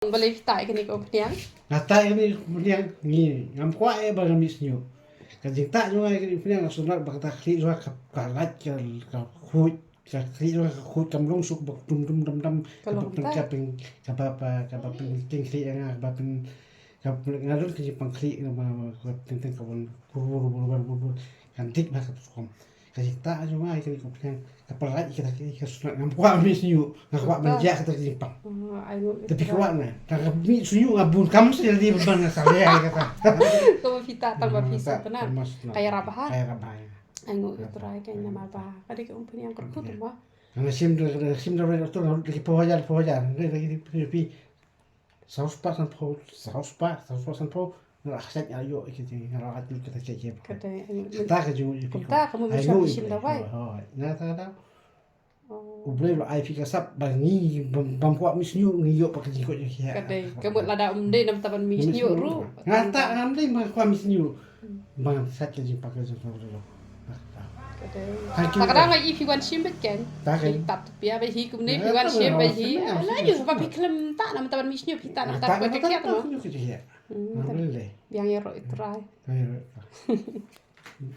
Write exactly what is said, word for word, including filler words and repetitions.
Balei phi tah ïa kane ka umphniang? Nga tah ïa kane ka umphniang, ngi, ngam kwah eh ba nga mih shñiuh. Ka jingtah jong nga ïa kane ka umphniang nga sngewtynnat ba kata ka khlieh jong nga ka, ka lait, ka, ka khuid, ka khlieh jong nga ka khuid, kam long suk ba dum dum dam dam. Ka long kaba pyn, kaba, kaba pynkhlieh ïa nga, kaba pyn, kaba pyn, nga don ka jingpang khlieh, kaba, kaba teng teng ka bun bur bur bur bur bur bur. Kan dik ba ka tu kum. Ka jingtah jong nga ïa kane ka umphniang ka pynlait ïa kata ka, ka sngewtynnat, ngam kwah mih shñiuh, nga kwah ban jia kata ka jingpang. Te phi kwah ne? Tang ka mih shñiuh nga bun kam shisha lei ban nga sa leh ïa kata. Kaba phi tah tang ba phi sngewtynnat. Ka ïarap bha. Ka ïarap bha. Ai nguh ïa U Trai, ka namar ba ka dei ka umphniang kyrkhu te mo. Nga shim da, nga shim da, nga shim da ki phew hajar, phew hajar. Nga da ki phi, phi. Saw spah sanphew, saw spah, saw spah sanphew. Nga la sait, nga la ïoh ïa ki, nga la ïoh ïa kata ka jingpang. Ka dei, ai nguh. Kata ka jingpang. Kumta ka mut mynshwa phi shim dawai. Hooid, hooid. Nga kata ka daw. Oh. U Blei u la ai phi ka sap ba ngi bym, bym kwah mih shñiuh, ngi ïoh pat ka jingkoit jingkhiah. Ka dei, ka mut lada ym dei namar ban mih shñiuh ruh. Nga tah ngam dei ba kwah mih shñiuh. Hmm. Ba ngan sait ka jingpang ka jingpang ruh. Ka dei. Thank you. Ta ka daw nga i phi wan shim beit kein. Ta kein. Phi tap pia beit hi kumne, phi wan shim beit hi. Ala ïoh ba phi khlem tah namar ban mih shñiuh, phi tah namar ban koit ka jingkhiah mo. Hmm, biang ïaroh ïa U Trai.